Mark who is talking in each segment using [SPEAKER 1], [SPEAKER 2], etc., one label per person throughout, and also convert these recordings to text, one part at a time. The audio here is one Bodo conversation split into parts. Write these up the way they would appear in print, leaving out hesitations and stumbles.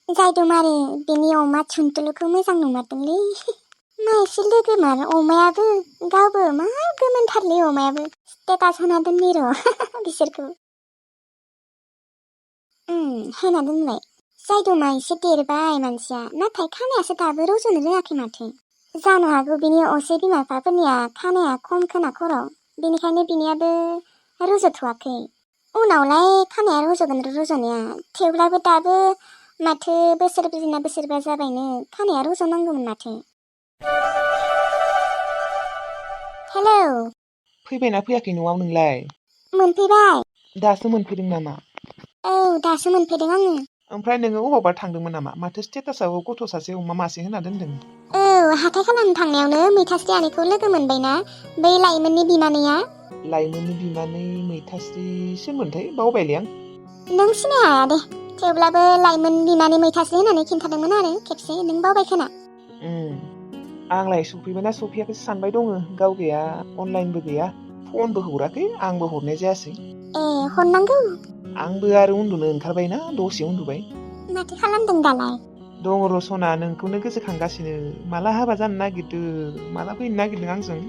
[SPEAKER 1] जायदुमारि बिनि अमा थुनथुलुखौ मोजां नुमारदोंलै। मा एसे लोगोमार अमायाबो गावबो मा गोमोनथारलै अमायाबो। स्टेटास होना दोननि र' बिसोरखौ। होना दोनबाय। जायदुमा एसे देरबाय मानसिया, नाथाय खानायासो दाबो रज'नो रोङाखै माथो। जानो हागौ बिनि असे बिमा बिफाफोरनिया खानाया खम खोना खर', बेनिखायनो बिनियाबो रज'थ'वाखै। उनावलाय खानाया रज'गोन रज'नाया, थेवब्लाबो दाबो माथो बोसोरब्रै ना बोसोरबा जाबायनो खानाया रज'नांगौमोन माथो। हेलौ।
[SPEAKER 2] फैबायना फैयाखै न'आव नोंलाय?
[SPEAKER 1] मोनफैबाय।
[SPEAKER 2] दासो मोनफैदों नामा?
[SPEAKER 1] औ दासो मोनफैदों आङो।
[SPEAKER 2] ओमफ्राय नोङो अबावबा थांदोंमोन नामा? माथो स्टेटासआव गथ' सासे अमा मासे होना दोनदों।
[SPEAKER 1] औ हाथाय खालामनो थांनायावनो मैथास्रि आनैखौ लोगो मोनबायना, बै लाइमोननि बिमानैया।
[SPEAKER 2] लाइमोननि बिमानै मैथास्रि सोरमोनथाय बावबायलै आं।
[SPEAKER 1] नों सिनाय हाया दे, थेवब्लाबो लाइमोन बिमानै मैथास्रि होननानै खिन्थादोंमोन आरो खेबसे, नों बावबाय खोमा।
[SPEAKER 2] आंलाय सफैबायना सफैयाखैसो सानबाय दङ। गाव गैया, अनलाइनबो गैया, फनबो हराखै, आंबो हरनाय जायासै।
[SPEAKER 1] ए हरनांगौ।
[SPEAKER 2] आंबो आरो उन्दुनो ओंखारबायना, दसे उन्दुबाय।
[SPEAKER 1] माथो खालामदों दालाय?
[SPEAKER 2] दङ र' सना, नोंखौनो गोसोखांगासिनो। माला हाबा जानो नागिरदों, माला फैनो नागिरदों आंजों?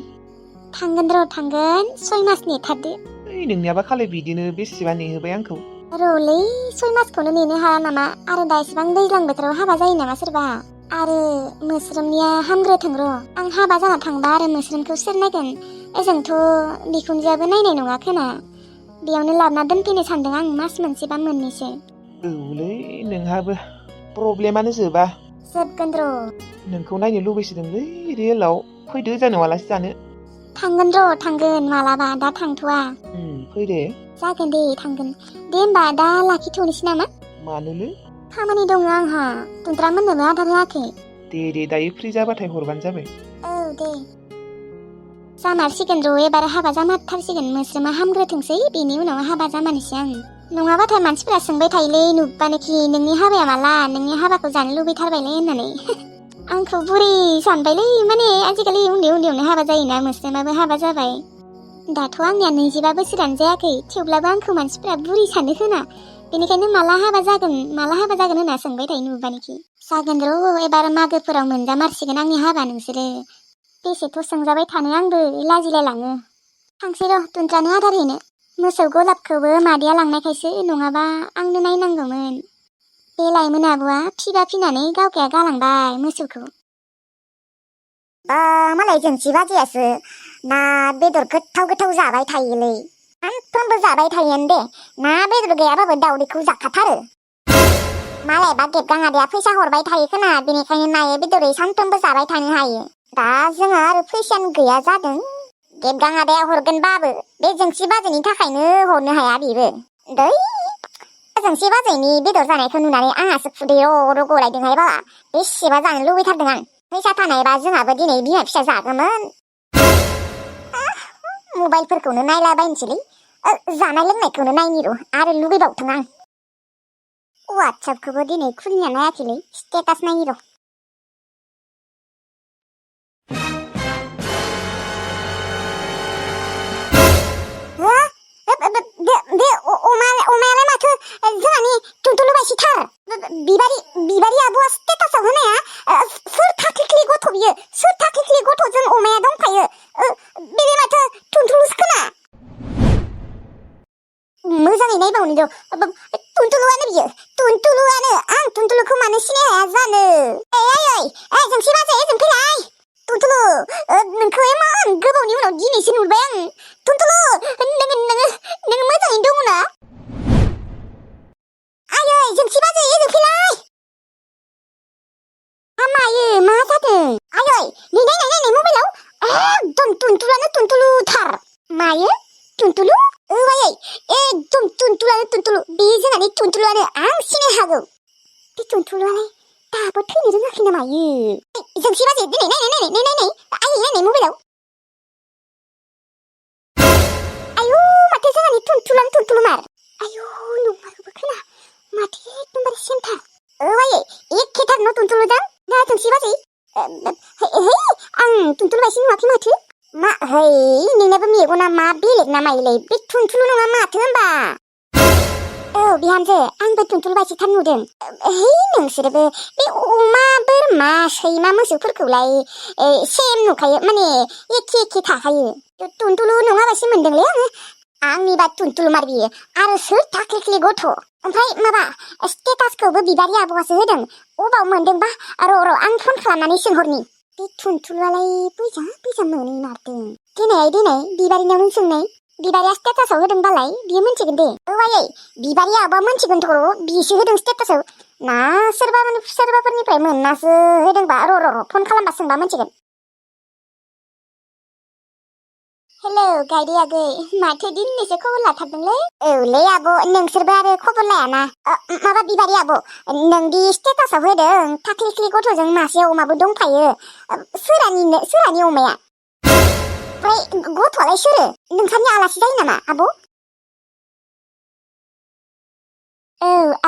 [SPEAKER 1] थांगोन र' थांगोन, 6 मास नेथारदो।
[SPEAKER 2] ओइ नोंनियाबा खालाय बिदिनो बेसेबा नेहोबाय आंखौ।
[SPEAKER 1] र'लै 6 मासखौनो नेनो हाया नामा? आरो दा इसेबां दैज्लां बोथोराव हाबा जायो नामा सोरबा? आरो मोस्रोमनिया हामग्रोथों र'। आं हाबा जाना थांबा आरो मोस्रोमखौ सोर नायगोन? ओजोंथ' बिखुनजोआबो नायनाय नङा खोना। बेयावनो लाबोना दोनफैनो सानदों आं, मास मोनसेबा मोननैसो।
[SPEAKER 2] औलै नोंहाबो प्रब्लेमानो जोबा।
[SPEAKER 1] जोबगोन र'।
[SPEAKER 2] नोंखौ नायनो लुबैसोदोंलै रियेलाव, फैदो जोंहानाव आलासि जानो।
[SPEAKER 1] थांगोन र' थांगोन मालाबा, दा थांथ'वा।
[SPEAKER 2] फै दे।
[SPEAKER 1] जागोन दे थांगोन। दे होमबा दा लाखिथ'नोसै नामा?
[SPEAKER 2] मानोलै?
[SPEAKER 1] खामानि दङ आंहा, दुन्द्रामोननोबो आदार होआखै।
[SPEAKER 2] दे दायो फ्रि जाबाथाय हरबानो जाबाय।
[SPEAKER 1] औ दे। जामारसिगोन र' एबार हाबा जामारथारसिगोन, मोस्रोमा हामग्रोथोंसै, बेनि उनाव हाबा जामारनोसै आं। नङाबाथाय मानसिफोरा सोंबाय थायोलै नुबानोखि, नोंनि हाबाया माला? नोंनि हाबाखौ जानो लुबैथारबायलै होननानै। आंखौ बुरि सानबायलै, माने आजिखालि उन्दै उन्दैयावनो हाबा जायोना, मोस्रोमाबो हाबा जाबाय। दाथ' आंनिया 22 बोसोरानो जायाखै, थेवब्लाबो आंखौ मानसिफोरा बुरि सानो खोना। बेनिखायनो माला हाबा जागोन होनना सोंबाय थायो नुबानोखि। जागोन र' एबार मागोफोराव मोनजामारसिगोन आंनि हाबा नोंसोरो। बेसेथ' सोंजाबाय थानो, आंबो लाजिलायलाङो। थांसै र' दुन्द्रानो आदार हैनो। मोसौ गलाबखौबो मादैया लांनायखायसो, नङाबा आंनो नायनांगौमोन। बे लाइमोन आब'आ फिबा फिनानै गावगाया गालांबाय मोसौखौ। मालाय जोंसि बाजैयासो ना बेदर गोथाव गोथाव जाबाय थायोलै। सानफ्रोमबो जाबाय थायोआनो दे, ना बेदर गैयाबाबो दाउदैखौ जाखाथारो। मालायबा गेबगां आदाया फैसा हरबाय थायो खोना, बेनिखायनो नायै बेदरै सानफ्रोमबो जाबाय थानो हायो। दा जोंहा आरो फैसायानो गैया जादों। गेबगां आदाया हरगोनबाबो बे जोंसि बाजैनि थाखायनो हरनो हाया बेबो। दै जोंसि बाजैनि बेदर जानायखौ नुनानै आंहासो खुदै र' गलायदोंहाय बाला। बेसेबा जानो लुबैथारदों आं। फैसा थानायबा जोंहाबो दिनै बिमा फिसा जागौमोन। मबाइलफोरखौनो नायलाबायनोसैलै, जानाय लोंनायखौनो नायनि र' आरो लुगैबावथों आं। वाट्सएपखौबो दिनै खुलिना नायाखैलै, स्टेटास नायनि र'। अमायालाय माथो जोंहानि टुनटुलु बायसिथार। बिबारि आब'आ स्टेटासआव होनाया, सोर थाख्लिख्लि गथ' बियो? सोर थाख्लिख्लि गथ'जों अमाया दंफायो? बे माथो टुनटुलुसो खोना। मोजाङै नायबावनि र'। टुनटुलुआनो बियो, टुनटुलुआनो। आं टुनटुलुखौ मानो सिनाय हाया जानो? ओइ जोंसि बाजै ओजों फैलाय। टुनटुलु, नोंखौ इमान गोबावनि उनाव दिनैसो नुबाय आं। टुनटुलु, नोङो मोजाङैनो दङ ना? आयै जोंसि बाजै ओजों फैलाय। मायो मा जादों? आयै नै नाय मबाइलाव, एकदम टुनटुलुआनो टुनटुलुथार। मायो टुनटुलु? औ आयै, एकदम टुनटुलुआनो टुनटुलु। बे जोंहानि टुनटुलुआनो, आं सिनाय हागौ। बे टुनटुलुआलाय दाबो थैनो रोङाखै नामा इयो? जोंसि बाजै दिनै नाय आयै नायनाय मबाइलाव। आयु माथो जोंहानि टुनटुलुआनो टुनटुलुमार। आयु नंमारगौबो खोना, माथो एकदमबारे सेमथार। औ आयै एखेथार न' टुनटुलुजों ना जोंसि बाजै? आं टुनटुलु बायसि नुवाखै माथो। मा है नोंनाबो मेगना मा बेलेग ना मायोलै? बे टुनटुलु नङा माथो होनबा। बिहामजो आंबो तुलतुल बायदिथार नुदों नोंसोरबो बे अमा बोरमा सैमा मोसौफोरखौलाय सेम नुखायो माने एखे एखे थाखायो तुलतुलु नङाबासो मोनदोंलै आङो आंनिबा तुलतुल मार बियो आरो सोर थाख्लिख्लि गथ' ओमफ्राय माबा स्टेटासखौबो बिबारि आब'आसो होदों अबाव मोनदोंबा र' आं फन खालामनानै सोंहरनि बे तुलतुलालाय बैजा मोनै मारदों देनाय बिबारिनावनो सोंनाय बिबारिया स्टेटासआव होदोंबालाय बियो मोनथिगोन दे आयै बिबारि आब'आ मोनथिगोनथ' बिसो होदों स्टेटासआव ना सोरबाफोरनिफ्राय मोननासो होदोंबा र' फन खालामबा सोंबा मोनथिगोन हेलौ गायदे आगै माथो दिनैसो खबर लाथारदोंलै औलै आब' नोंसोरबो आरो खबर लायाना माबा बिबारि आब' नोंदि स्टेटासआव होदों थाख्लिख्लि गथ'जों मासे अमाबो दंफायो सोरानि अमाया ओमफ्राय गथ'आलाय सोरो नोंसानि आलासि जायो नामा आब'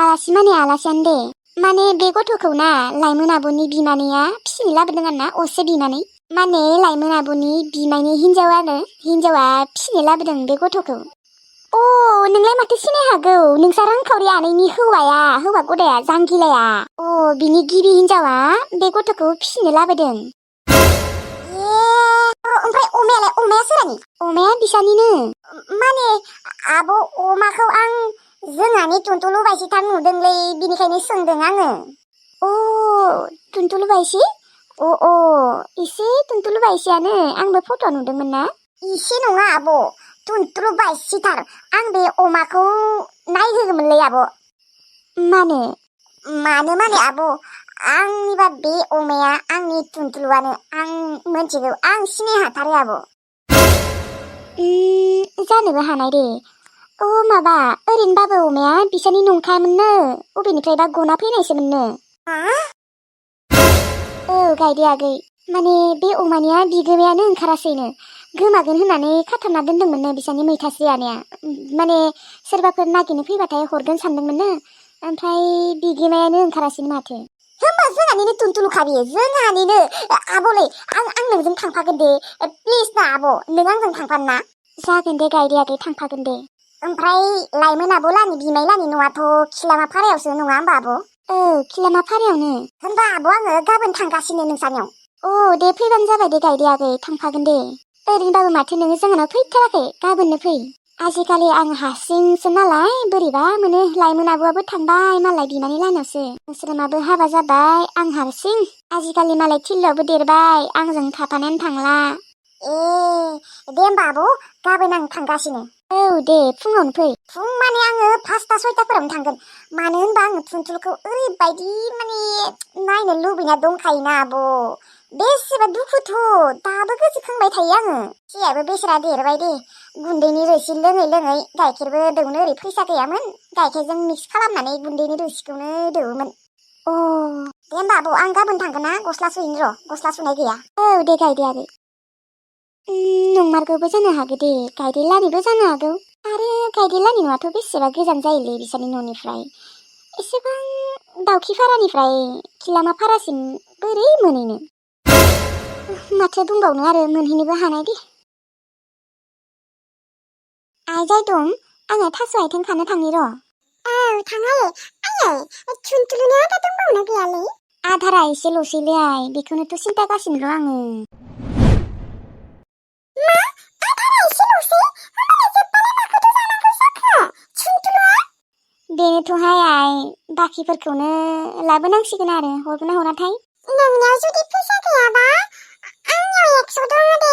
[SPEAKER 1] आलासि माने आलासियानो दे माने बे गथ'खौ ना लाइमोन आब'नि बिमानैया फिसिनो लाबोदों आरो ना असे बिमानै माने लाइमोन आब'नि बिमायनि हिनजावा फिसिनो लाबोदों बे गथ'खौ नोंलाय माथो सिनाय हागौ नोंसा रांखावरि आनैनि हौवा गदाया जांगिलाया बिनि गिबि हिनजावा बे गथ'खौ फिसिनो लाबोदों ओमफ्राय अमाया सोरानि अमाया बिसानिनो माने आब' अमाखौ आं जोंहानि तुलतुलु बायसिथार नुदोंलै बिनिखायनो सोंदों आङो तुलतुलु बायसि इसे तुलतुलु बायसियानो आंबो फट' नुदोंमोन ना इसे नङा आब' तुलतुलु बायसिथार आं बे अमाखौ नायहोगौमोनलै आब' मानो माने आब' आंनिबा बे अमाया आंनि तुलतुलुआनो आं मोनथिगौ आं सिनाय हाथारो आब' जानोबो हानाय दे माबा ओरैनोबाबो अमाया बिसानि नंखायामोननो अबेनिफ्रायबा गना फैनायसोमोननो गायदे आगै माने बे अमानिया बिगोमायानो ओंखारासैनो गोमागोन होननानै खाथाबना दोनदोंमोननो बिसानि मैथास्रि आनैया माने सोरबाफोर नागिरनो फैबाथाय हरगोन सानदोंमोननो ओमफ्राय बिगोमायानो ओंखारासैनो माथो होमबा जोंहानिनो तुलतुलुखा बियो जोंहानिनो आब'लै आं नोंजों थांफागोन दे प्लिज ना आब' नों आंजों थांफानो ना जागोन दे गायदे आगै थांफागोन दे ओमफ्राय लाइमोन आब' लानि बिमाय लानि न'आथ' खिलामा फारायावसो नङा होमबा आब' खिलामा फारायावनो होनबा आब' आङो गाबोन थांगासिनो नोंसानियाव दे फैबानो जाबाय दे गायदे आगै थांफागोन दे ओरैनोबाबो माथो नोङो जोंहानाव फैथाराखै गाबोननो फै आजिखालि आं हारसिंसो नालाय बोरैबा मोनो लाइमोन आब'आबो थांबाय मालाय बिमानि लानावसो नोंसोरनाबो हाबा जाबाय आं हारसिं आजिखालि मालाय थिल्लावबो देरबाय आंजों थाफानायानो थांला दे होमबा आब' गाबोन आं थांगासिनो दे फुङावनो फै फुं माने आङो 5टा 6टाफोरावनो थांगोन मानो होनबा आङो तुलतुलुखौ ओरैबायदि माने नायनो लुबैना दंखायोना आब' बेसेबा दुखुथ' दाबो गोसोखांबाय थायो आङो फिसायाबो बेसेरा देरबाय दे गुन्दैनि रोसि लोङै गाइखेरबो दौनो ओरै फैसा गैयामोन गाइखेरजों मिक्स खालामनानै गुन्दैनि रोसिखौनो दौवोमोन दे होमबा आब' आं गाबोन थांगोन ना गस्ला सुहैनो र' गस्ला सुनाय गैया दे गायदे आगै नंमारगौबो जानो हागौ दे गायदेलानिबो जानो हागौ आरो गायदेलानि न'आथ' बेसेबा गोजान जायोलै बिसोरनि न'निफ्राय एसेबां दाउखिफारानिफ्राय खिलामा फारासिम बोरै मोनहैनो माथो बुंबावनो आरो मोनहैनोबो हानाय दे आइ जाय दं आङो थास' आथिं खानो थांनि र' थाङो आयै तुलतुलुनि आदार दंबावोना गैयालै आदारा एसेल'सैलै आइ बेखौनोथ' सिन्था गासिनो दं आङो बेनोथ'हाय आइ बाखिफोरखौनो लाबोनांसिगोन आरो हरगोन ना हराथाय नोंनियाव जुदि फैसा गैयाबा आंनियाव 100 दङ दे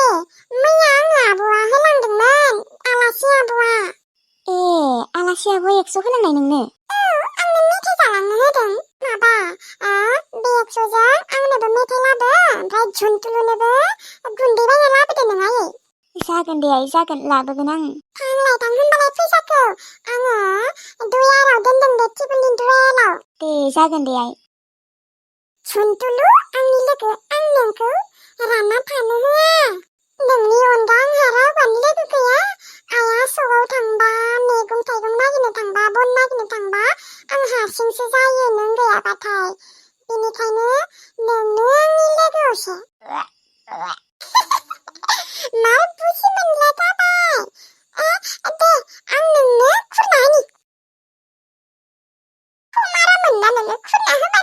[SPEAKER 1] मैया आंनो आब'आ होलांदोंमोन आलासि आब'आ आलासि आब'आ 100 होलांनाय नोंनो आंनो मेथाइ जालांनो होदों माबा बे 100जों आंनोबो मेथाइ लाबो ओमफ्राय तुलतुलुनोबो गुन्दै बायना लाबोदो नों आयै जागोन दे आइ जागोन लाबोगोन आं थांलाय थां होनबालाय फैसाखौ आङो दुयाराव दोनदों दे टेबोलनि दुयाराव दे जागोन दे आइ तुलतुलु आंनि लोगो आं नोंखौ रानना थानो होआ नोंनि अनगा आंहा रावबोआनो लोगो गैया आइया सकाव थांबा मैगं थाइगं नागिरनो थांबा बन नागिरनो थांबा आं हारसिंसो जायो नों गैयाबाथाय बेनिखायनो नोंनो आंनि लोगोआवसो मा बुजि मोनग्रा जाबाय दे आं नोंनो खुरना होनि नोङो खुला होबाय